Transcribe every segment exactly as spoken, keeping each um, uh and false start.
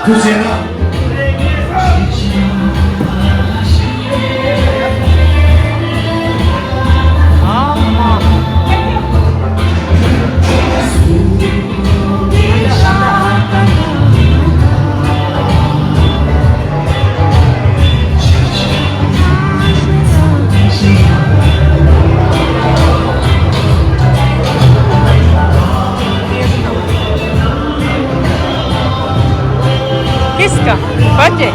ཐུགས་རྗེ་གནང་། Киска, пати.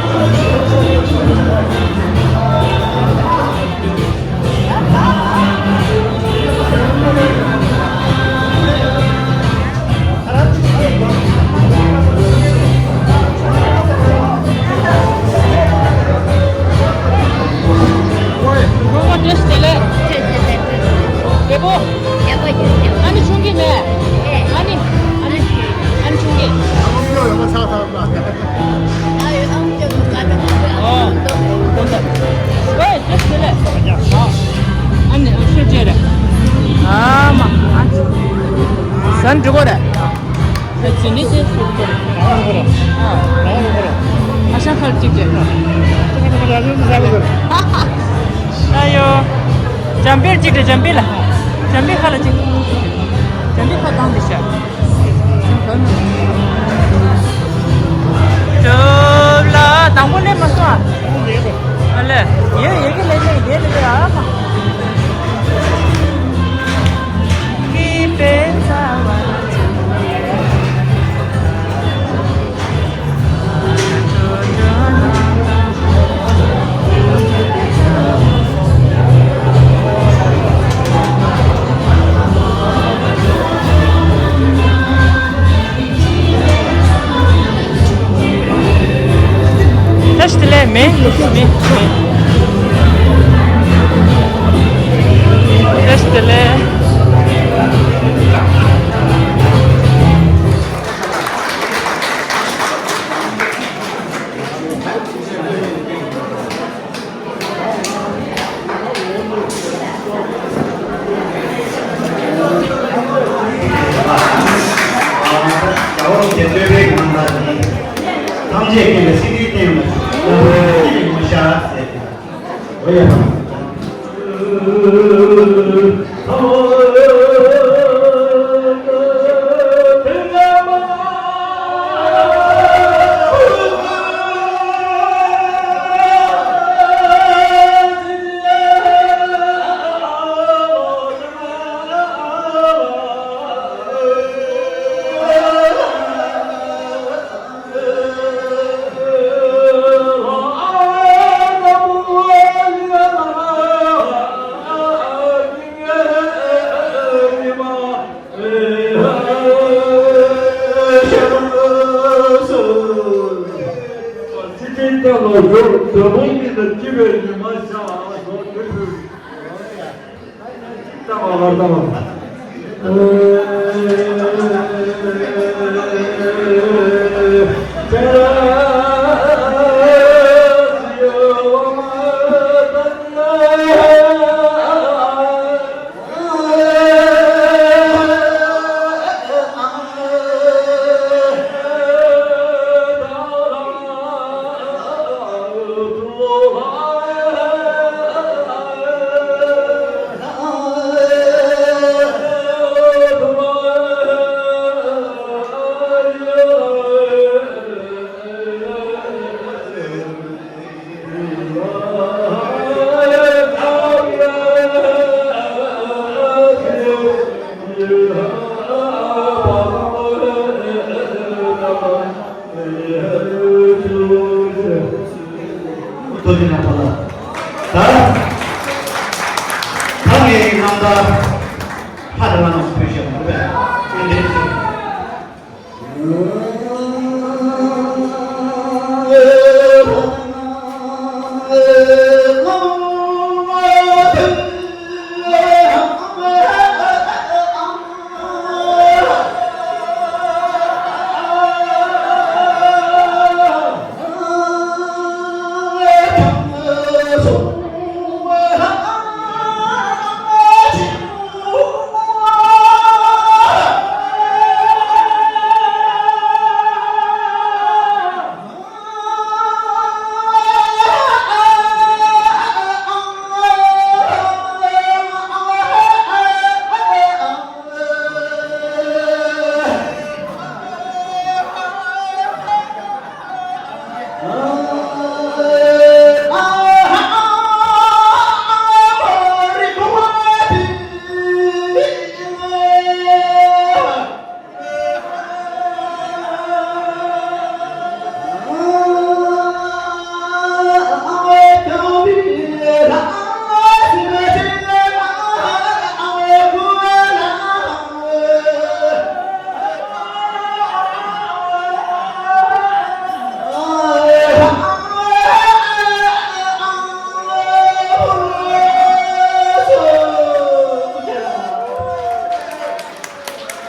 ཨ་ནི་ཆུང་གི་མེད། ཨ་ནི། ཨ་ནི། ཨ་ནི་ཆུང་གི། ཨོ། ཨོ། ཨ་ནི་ཨ་ཤོད་ཅེས་རེད། ཨ་མ། ཨ་ཙི། ཟན་འགྲིག་གོ་རེད། ཨ་ཙི་ནི་ཅེས་ཤོད་གོ་རེད། ཨ། ཨ་ཤ་ཁར་གཅིག་རེད། ཨ་ཡོ། འཇམ་དཔལ་གཅིག་རེད། འཇམ་དཔལ་ལ། འཇམ་དཔལ་ཁ་ལ་གཅིག་འཇམ་དཔལ་ཁ་བཏང་དེ་ཤ། ཇོབ་ལ་དང་པོ་ལས་མ་སོང་ཨ། ཨ་ལས། ཡོད་ཡོད་ཀྱི་ལས་ཀྱི་ཡོད་ལས་ཨ་མ། ཀི་པེ་ཚ་བ། བཀྲ་ཤིས་བདེ་ལེགས། མེ་མེ་མེ། བཀྲ་ཤིས་བདེ་ལེགས། ཞེས་བསྟོད་པའི་གང་ཟག་ནི། ཐམས་ཅད་མཁྱེན་པའི་སྲིད་པའི་སྟེང་ལ་བཞུགས་པའི་ངོ་ཤ་ཟེར་ཏེ། འོ་ཡ། ཐུགས་རྗེ་གནང་། ད་ད་ངའི་རྣམ་ཐར་ཧ་ར་ལ་ནང་སྤེ་ཤལ་མ་རེད་པས།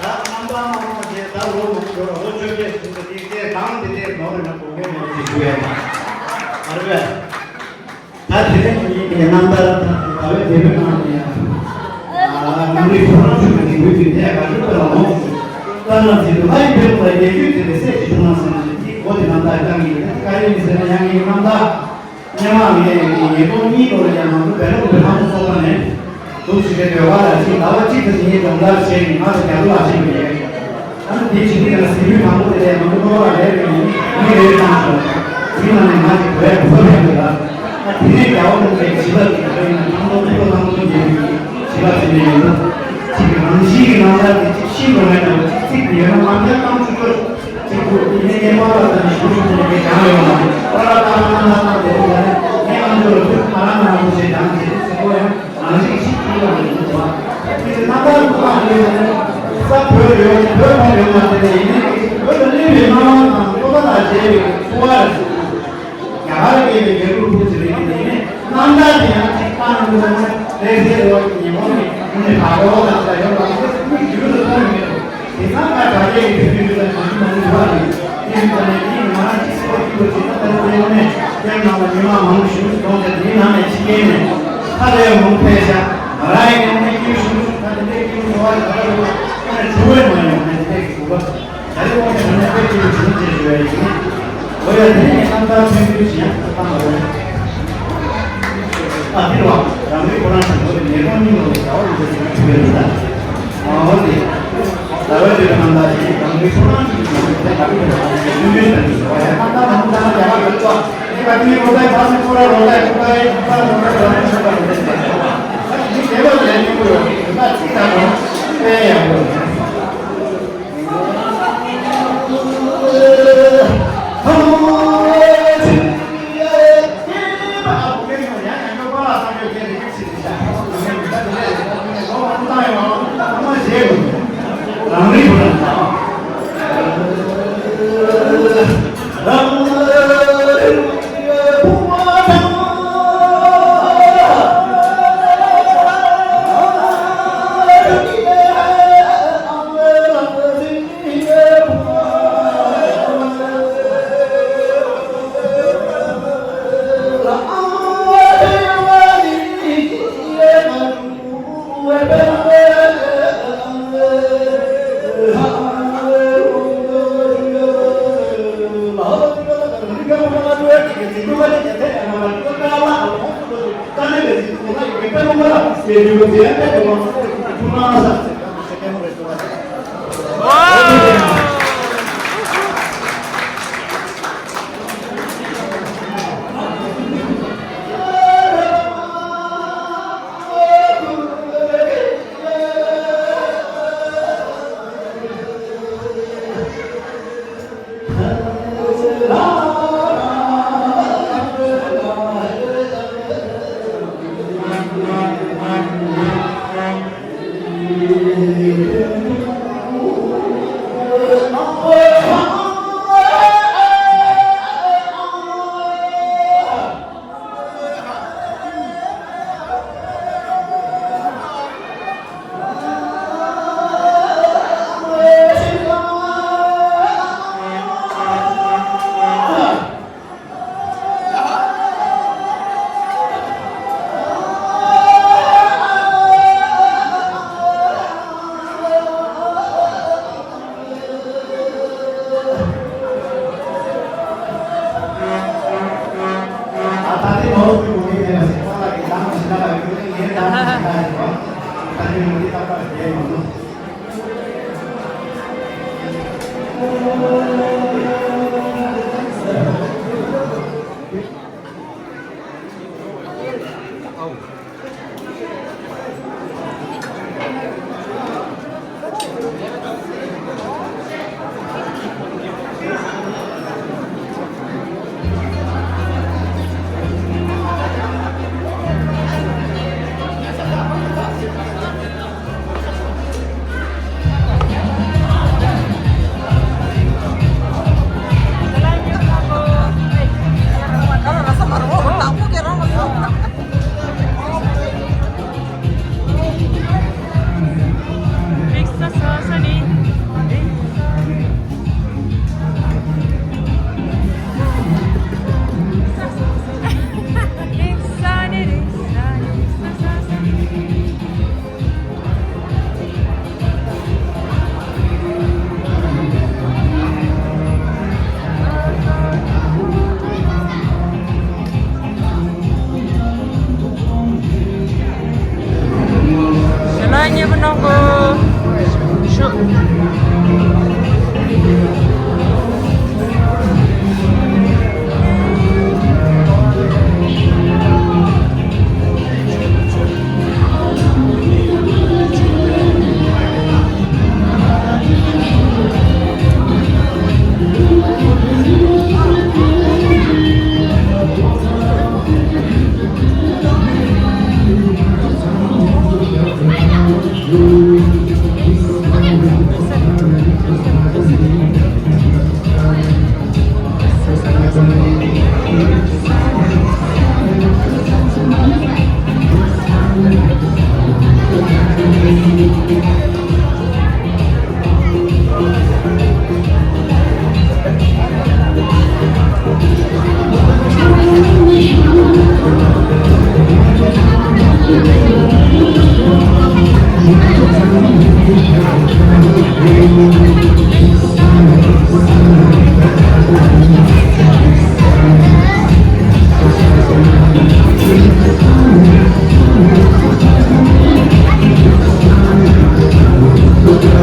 ད་རྣམ་པ་མང་པོ་ཞིག་ད་ལོ་མང་པོ་ལོ་བཅོ་བརྒྱད་ཟིན་པ་དེ་དེ་གང་དེ་དེ་ནོར་ན་དགོས་མཁན་མང་པོ་ཞིག་ཞུ་ཡ་མ་རེད་པས། ད་དེ་རིང་ངེད་ཀྱི་རྣམ་ཐར་དང་ཟླ་བའི་དེབ་ནང་ནས་ཡང་ཨ་ནང་རིག་ཁོ་རང་ཆུང་ནས་འགུལ་དུས་ནས་ག་ཚོད་ལ་འོང་ཞིག་ལྟར་ན་ཟིན་དུ་ལྷ་ཡི་དཔེ་ལ་རྒྱལ་རྒྱུད་དེ་ལས་སད་ཀྱི་བྱུང་བ་ཟེར་ནས་འདི་གོ་དེ་རྣམ་ཐར་བཏང་གི་ཡིན། ད་ག་རེ་ཡིན་ཟེར་ན་ཡང་ངེད་ཀྱི་རྣམ་ཐར། སྔོན་མ་ངས་ཉིས་སྟོང་གཉིས་ལོར་ཡང་ང་ཚོ་བེ་ལོག་གི་ཧམ་ཚོགས་པ་ནས་འདུག་ཞིག་གི་འབྲེལ་བ་ལ་ཅིག་ཟླ་བ་གཅིག་ཏུ་ངས་སྦྱོང་བརྡར་བྱས་ནས་ང་ཚོ་རྒྱ་ལོ་ལ་ཕྱིན་པ་ཡིན། ཨ་ནི་དེ་བྱེད་དུས་ཡང་གཟིགས་མོས་དང་པོ་དེ་ལས་ང་ཚོ་ཀློག་པ་རེད་རེད་ཡིན་མི་རེ་རེ་བཏང་སོང་། དེའི་ནང་ནས་ང་ཅིག་བོད་ཡག་པོ་ཡོད་འདུག་ལ། ཨ་དེ་ནས་རྒྱ་བོད་གཉིས་ཀྱི་བྱིས་པ་དེ་འདྲ་ཡིན་ན་ཐང་སྟོང་ཕུ་ཐང་སྟོང་རྒྱལ་བོའི་བྱིས་པ་ཟེར་ནས་ཡིན་ན། ཅིག་རང་བཞིན་གྱི་རྣམ་ཐར་དེ་ཅིག་ཤེས་དགོས་མེད་དང་ཅིག་ཚིག་དེ་ཡོད་ན་མ་འདྲ་གཏམ་ཚིག་ཁྲོད། གཅིག་པུ་དེ་ནས་ངས་པར་ལ་ད་ནི་ཞུ་ཞུ་ནས་ངས་ཀྱང་ཡོང་བ་རེད། པར་ལ་ད་ང་ང་ང་དེ་རིང་ལ་ནི་ངས་ཨ་མཆོག་ལ་ཐུག་ང་རང་ང་རང་བྱས་ཀྱང་བྱས་ཟེར་གོ་ཡང་ང་ཞིག་ཞིག་ཐུག་ལ་ནི་འདུག་བ། དེ་ནི་རྣམ་པར་དུ་ཨ་ནི་ས་བོད་ཡོད་བོད་ཁོང་ཡོད་མ་དེ་ནས་ཡིན་ནའི་བོད་ལ་གནས་པའི་སྣང་བ་དང་ལྟོ་ས་ལ་མཇལ་བའི་འཚོ་བ་རེད། རྒྱ་གར་སྐད་པའི་རྒྱལ་པོ་བུ་ཚོ་རེད་དེ་ནས་རྣམ་ཐར་དེ་ཡང་གཅིག་བཏང་འདུག་ན་ལས་ཟེར་བ་ཉིན་མོ་ནས་ནི་ད་རོགས་དང་ད་ཡོང་བ་ཚོ་མི་རྒྱུད་ལ་གཏོང་མེད། དེ་ཚང་ཀ་དྲ་རྒྱའི་ཡིག་ཚུལ་ཡོད་ལ་ཉིན་མ་ནི་བ་རེད། དེ་ཡིན་ཙང་ནས་དེ་ཡིན་ང་རང་གཅིག་སོ་གཅིག་པོ་བྱེད་ན་ད་དེ་ཡོང་ནས་སེམས་ནང་ལ་ཉི་མ་མང་པོ་ཞིག་གཏོང་ཚེ་དེའི་ནང་ནས་ཕྱི་རྒྱལ་ནས་ཧ་ལས་མང་ཕལ་ཆེར་ང་རང་ཡི་ནང་ནས་སྐྱིད་ཞུ་ད་དེ་འདྲའི་སྐྱིད་འཚོ་བ་ད་ལྟ་རུ་ཁོ་ནས་བྲོ་བའི་མ་ཡོང་ནས་དེ་འདྲའི་གི་འདུག་ག་ད་རེས་དབང་ཆ་ནས་ འོ་ཡ་དེ་ནས་རྣམ་ཐར་ཆོས་འབྱུང་ཞིག་ཡང་བཏང་བ་རེད། ཨ་དེ་རུ་བ་རང་རེའི་ཁོ་རང་ཚོ་ནས་ནས་ཁོང་གཉིས་ལོ་ཟླ་བ་ལ་འདི་ཞིག་ཆུ་བའི་རེད་ད། ཨ་འོ་དེ། ཟླ་བའི་དུས་རྣམ་ཐར་ཞིག་རང་རེའི་ཁོ་རང་ཚོ་ནས་དེ་ག་རེ་རེད་ད་ཆོས་འབྱུང་ཞིག་དང་འདི་ཟེར་བ་ཡ་རྣམ་ཐར་རྣམ་ཐར་རྒྱ་གར་རེད་ཙོ། དེ་ག་དེ་ནས་ལོ་ཟླའི་བར་ནས་ཁོ་ར་ལོ་ཟླའི་ཁོ་རའི་ཁོ་ར་ལོ་ཟླའི་བར་ནས་ཆུ་བ་རེད་ད། འདི་དེ་ལོ་ཟླའི་ནས་ཁོ་ར་ལོ་ཟླ་གཅིག་དང་ལོ་དཔེ་ཡག་པོ་རེད།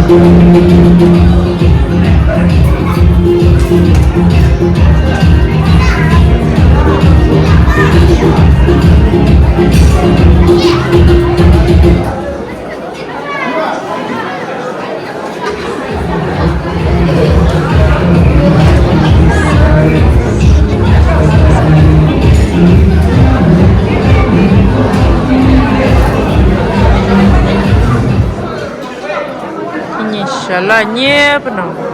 ཁྱེད་གཉིས་ཞལ་ལག་མཉེས་པོ་གནང་།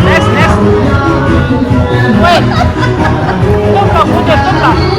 Next, next. Wait. Stop, stop, stop, stop.